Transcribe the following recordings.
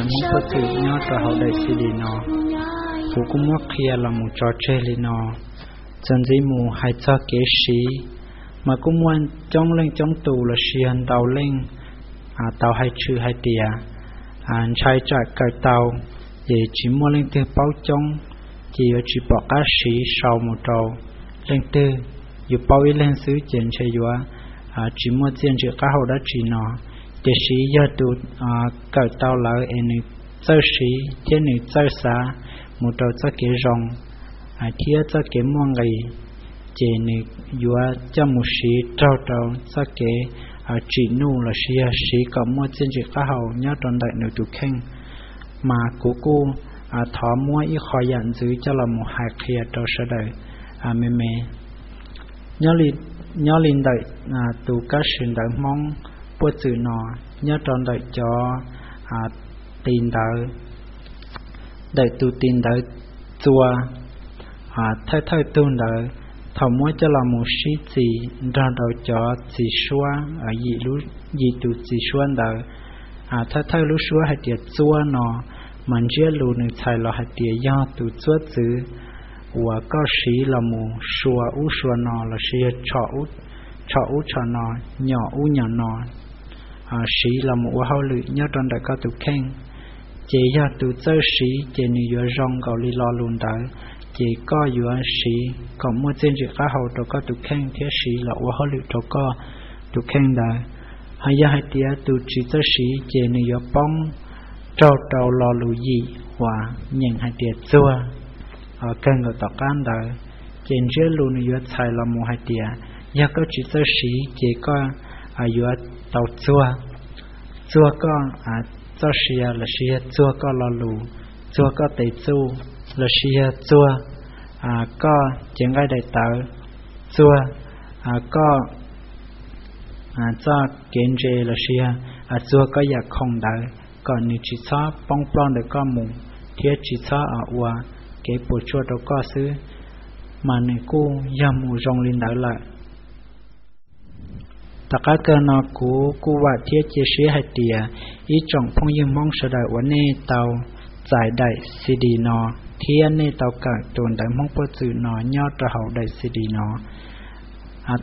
Hmoob Pov Txwm nyob rau hauv daim C D no. Kuv kuj muab qhia los mus tso tseg li no. Txuas ntxiv mus hais txog kev siv, mas kuj muaj coob leej coob tus los sis yog ntau leej tau hais tshwm hais tias ntshai tsam kawm tau ces tsis muaj leej twg paub coob, ces yuav tsis pom qab siv sau mus rau leej twg, yus paub ib leeg xwb ces ntshe yuav tsis muaj txiaj ntsim qab hau dab tsi no. Tiam sis yog tus kawm tau lawm es nws txawj siv thiab nws txawj xav mus rau txoj kev zoo thiab txoj kev muaj nqis, ces nws yuav coj mus siv raug rau txoj kev tsim nuj los sis yog siv kom muaj txiaj ntsim qab hau nyob rau ntawm nws tus kheej. Mas kuv kuj thov muab ib qho yam ntxwv coj los mus hais qhia rau sawv daws me me. Nyob li ntawm tus kab sis ntawv Hmoob Pov Txwm no, nyob rau ntawm cov tis ntawv, ntawm tus tis ntawv Txua, thawj thawj tug ntawd, thaum muab coj los mus sib txis nrog rau cov txis suab, yim tus txis suab ntawd, thawj thawj lub suab hais tias txuab no, mas ntsiab lus nws txhais los hais tias yog tus txuab txwv uas koj siv los mus sua ub sua no los sis yog tshom ub tshom no, nyom ub nyom no, siv los mus ua hauj lwm nyob rau ntawm koj tus kheej. Ces yog tus txawj siv ces nws yuav zoo nkaus li lo lus ntawd, ces koj yuav siv kom muaj txiaj ntsim qab hau rau koj tus kheej thiab siv los ua hauj lwm rau koj tus kheej ntawd. Ho yog hais tias tus tsis txawj siv ces nws yuav poob raug rau lo lus yim uas nyeem hais tias txuag kawg nkaus tom qab ntawd. Ces ntsiab lus nws yuav txhais los mus hais tias yog koj tsis txawj siv ces koj yuav tau txuag, txuag koj txoj sia los sis yog txuag koj lo lus, txuag koj tes txuj los sis yog txuag koj cev nqaij daim tawv, txuag koj txoj kev ntse los sis yog txuag koj yam khoom ntawd kom nws tsis txhob poob ploj ntawm koj mus thiab tsis txhob ua kev puas tsuaj rau koj xwb, mas nws kuj yog mus zoo li ntawd lawm. Tom qab kawg no kuv kuj vam thiab cia siab hais tias ib tsoom phooj ywg Hmoob sawv daws uas nej tau txais daim C D no thiab nej tau kawm tus ntawv Hmoob Pov Txwm no nyob rau hauv daim C D no,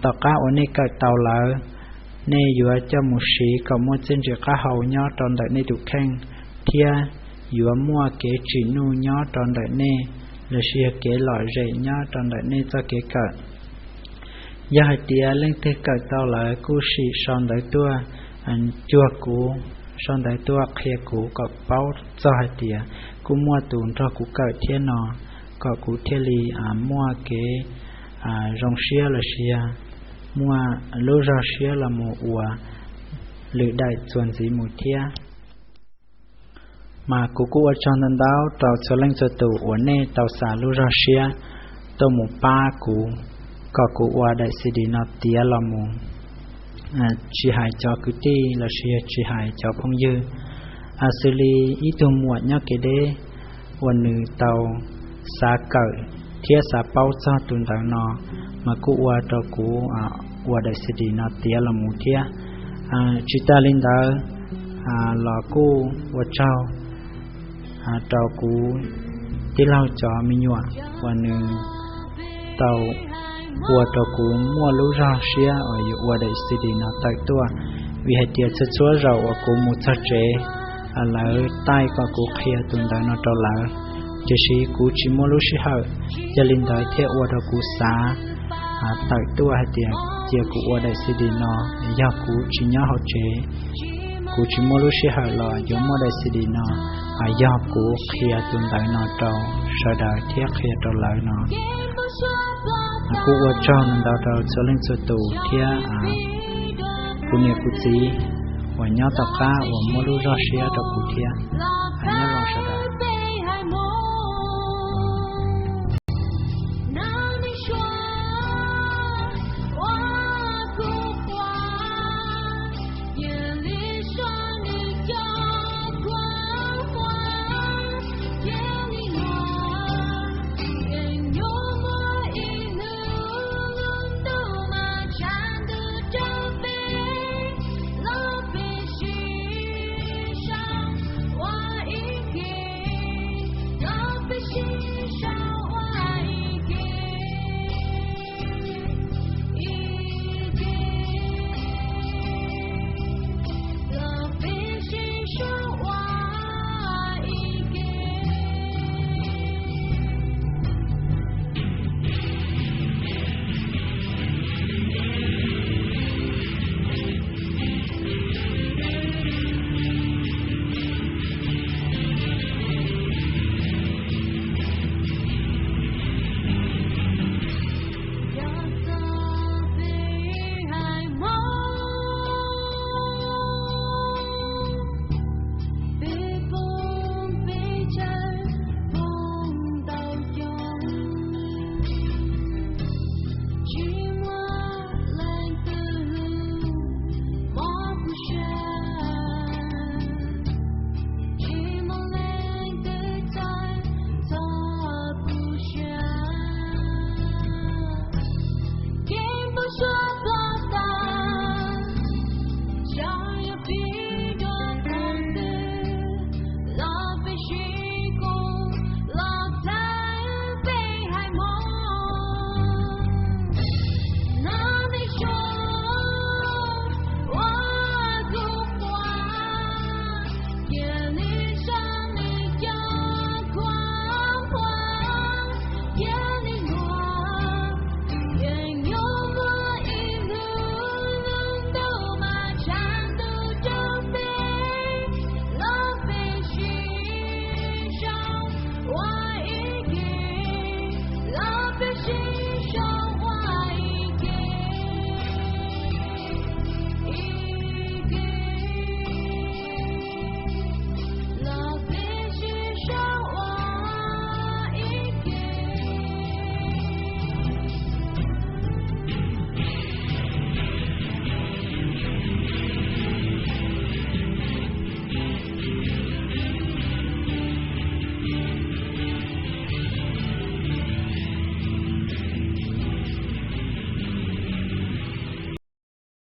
tom qab uas nej kawm tau lawm, nej yuav coj mus siv kom muaj txiaj ntsim qab hau nyob rau ntawm nej tus kheej, thiab yuav muaj kev tsim nuj nyob rau ntawm nej los sis yog kev lom zem nyob rau ntawm nej txoj kev kawm. Yog hais tias leej twg kawm tau lawm kuj sim sau ntawv tuaj cuag kuv, sau ntawv tuaj qhia kuv kom paub txog hais tias kuj muaj tus nrog kuv kawm thiab no, kom kuv thiaj li muaj kev zoo siab los sis yog muaj lub zog siab los mus ua lwm daim txuas ntxiv mus thiab. Mas kuv kuj ua tsaug ntau ntau rau txhua leej txhua tus uas nej tau xa lub zog siab tuaj mus pab kuv, kom kuv ua daim C D no tiav los mus, tsis hais cov kwv tij los sis yog tsis hais cov phooj ywg, xws li ib tug muam nyob kev deb uas nws tau xav kawm thiab xav paub txog tus ntawv no, mas kuj ua rau kuv ua daim C D no tiav los mus thiab. Tsis tas li ntawd los kuj ua tsaug rau kuv tij laug cov me nyuam uas nws tau ua rau kuv muaj lub zog siab uas yuav ua daim C D no tawm tuaj, vim hais tias txhua txhua zaus uas kuv mus txog tsev, lawv taij kom kuv qhia tus ntawv no rau lawv, tiam sis kuv tsis muaj lub sij hawm, yog li ntawd thiaj ua rau kuv xav tawm tuaj hais tias cia kuv ua daim C D no, yog kuv tsis nyob hauv tsev, kuv tsis muaj lub sij hawm los yuav muaj daim C D no, yog kuv qhia tus ntawv no rau sawv daws thiab qhia rau lawv no. Kuj ua tsaug ntau rau txhua leej txhua tus thiab kuv niam kuv txiv uas nyob tom qab uas muab lub zog siab rau kuv thiab. Nyob zoo sawv daws.